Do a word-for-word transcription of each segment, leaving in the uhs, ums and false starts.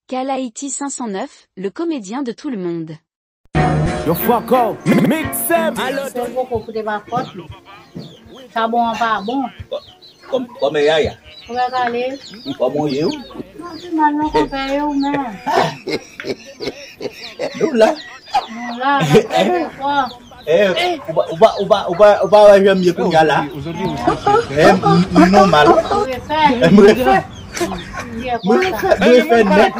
Kalaiti cinq cent neuf, le comédien de tout le monde. Yo fuck up, mix em. Sèl poko koute pa fòt li. Sa bon an pa bon. Kòm, kòman Yaya? Kòman w ye ou? Mwen pi mal non konpè e ou menm? Nou la. Nou la, n ap fè efò. Eh, ou pa, ou pa, ou pa, ou pa, ou pa wè jan m ye kounye a la? Eh, m, m nòmal. M refè. M refè. M refè, m refè nèt.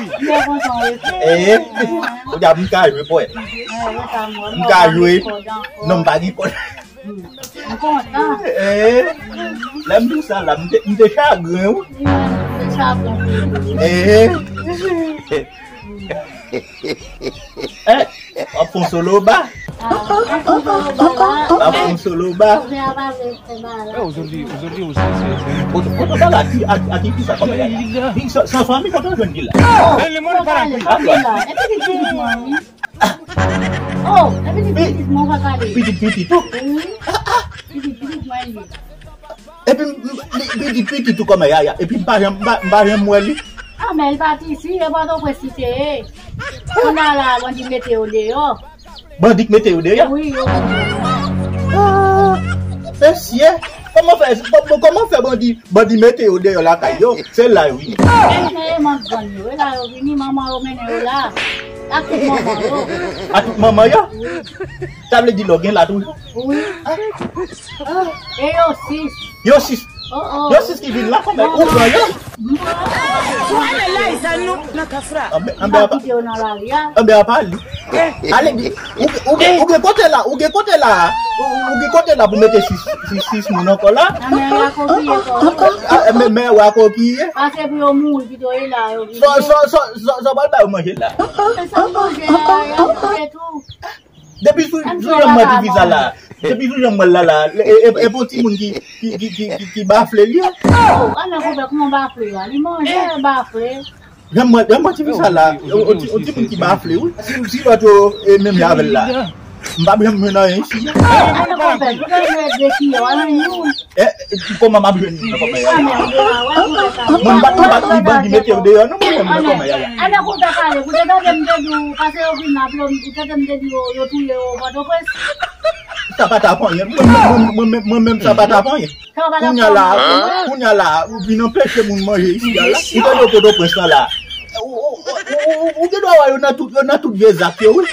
Eh, ou di a m ka jwe pwè. M ka jwe. Non, m pa gen kòd. M kontan. Eh, lè m di w sa la, m te, m te chagren, wi. M te chagren. Eh. Eh, w ap fè yon solo ba. Ah, w ap fè yon solo ba la. W ap fè yon solo ba. Ou vle a pa vle fè ba la. Kote, kote w ba la, ki, a, a ki, ki sa kòman Yaya? Li, san, san fanmi, kote w jwenn li la? Li la. Epi li di, oh, epi li pitit mwen pa pale. Pitit, pitit ou? Wi. Pitit, pitit mwen li. Epi m, m, li, pitit, pitit ou kòman Yaya? Epi m pa janm, m pa, m pa janm wè li. Ah, men li pati isi, e Pòtoprens li te ye. Kounye a la, bandi mete yo deyò. Bandi k mete yo deyò? Wi, yo mete yo deyò. Ah, mesye, kòman fè, kò-, kòman fè bandi, bandi mete yo deyò lakay yo? Se la yo vini. E, men e mank zòn yo, e la yo vini, manman yo mennen yo la. Ak tout manman yo. Ak tout manman yo? Wi. Sa vle di lò gen la toujou? Wi. Ah. E yo sis. Yo sis. Oh, oh. Yo sis ki vin la, kòman ou pran yo? Anben, anben apa, anben apa li. Ale, ou, ou, ou gen kote la, ou gen kote la. Ou, ou gen kote la pou mete sis, sis, sis moun ankò la. Ah, men wa kokiye kò. Ah, men, men wa kokiye. Pase pou yo mouri pito e la yo vini. Sa, sa, sa, sa, sa pral ba yo manje la. Sa manje a, y ap manje tou. Depi sou, sou janm mwen tifi sa la. Depi sou janm mwen la la. E, e, e pou timoun ki, ki, ki, ki, ki, ki bafle li. Oh, ann nan konpè kòman bafle a? Li manje bafle. Janm mwen, janm mwen tifi sa la. O, o, ti, o timoun ki bafle, wi. Si, si lòt yo, e, menm jan avè l la. M p ap janm jwenn anyen isi. Ann nan konpè, nou te jwenn de kiyè, ann nan youn. Eh, eh, kòman m ap jwenn moun nan kòman Yaya? Mwen m pa t, m pa t di bandi mete yo deyò non, mwen menm nan kòman Yaya. Ann nan konpè pale, pou te tande m te di w, pase yo vin la, pou yo, pou te tande m te di yo, yo touye yo Pòtoprens. Sa pa t ap anyen. Mwen, mwen, mwen, mwen, mwen menm sa pa t ap anyen. Kounye a la, kounye a la, ou vin anpeche moun manje isi a la. Ou tande yo Pòtoprens lan la. Ou, ou, ou, ou, ou, ou te dwe wè yo nan tout, yo nan tout vye zak yo, wi.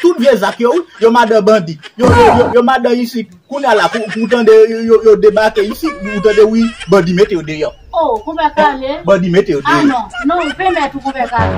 Tout vye zak yo, wi. Yo madan bandi. Yo, yo, yo, yo madan isi. Kounye a la, pou, pou tande yo, yo, yo debake isi, pou tande wi, bandi mete yo deyò. Oh, konpè Kale. Bandi mete yo deyò. Ah non, non, ou pèmèt ou konpè Kale.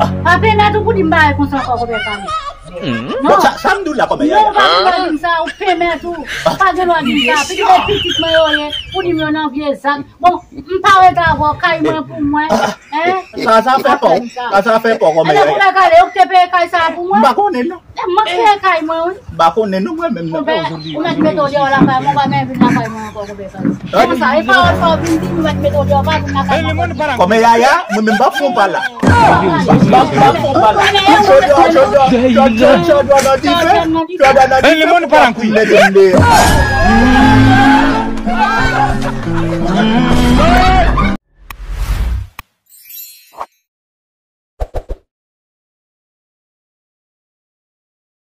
Ah. Pa pèmèt ou pou di m bagay konsa ankò konpè Kale. Non. Bon, sa, sa m di w la kòman Yaya. Non, pa gen dwa di m sa, ou pèmèt ou. Ah. Pa gen dwa di m sa. Pitit pitit mwen yo ye, pou di m yo nan vye zak. Bon, m pa rete avè w, kay mwen pou mwen. Ah. Hein? Sa, sa fè pa w. Sa, sa fè pa w kòman Yaya. Alè konpè Kale, ou te peye kay sa pou mwen? M pa konnen non. E mwen ki peye kay mwen, wi. M pa konnen non mwen menm non. Konpè, ou mèt mete w deyò lakay mwen, ou pa menm vin lakay mwen ankò, konpè Kale. Konsa, e pawòl sa w vin di, ou mèt mete w deyò, pa vin lakay mwen ankò. Kòman Yaya, mwen menm m p ap fè w pa la. M p ap, m p ap fè w pa la. Chodò, chodò, chodò, chodò nan dife, chodò nan dife, mete m deyò.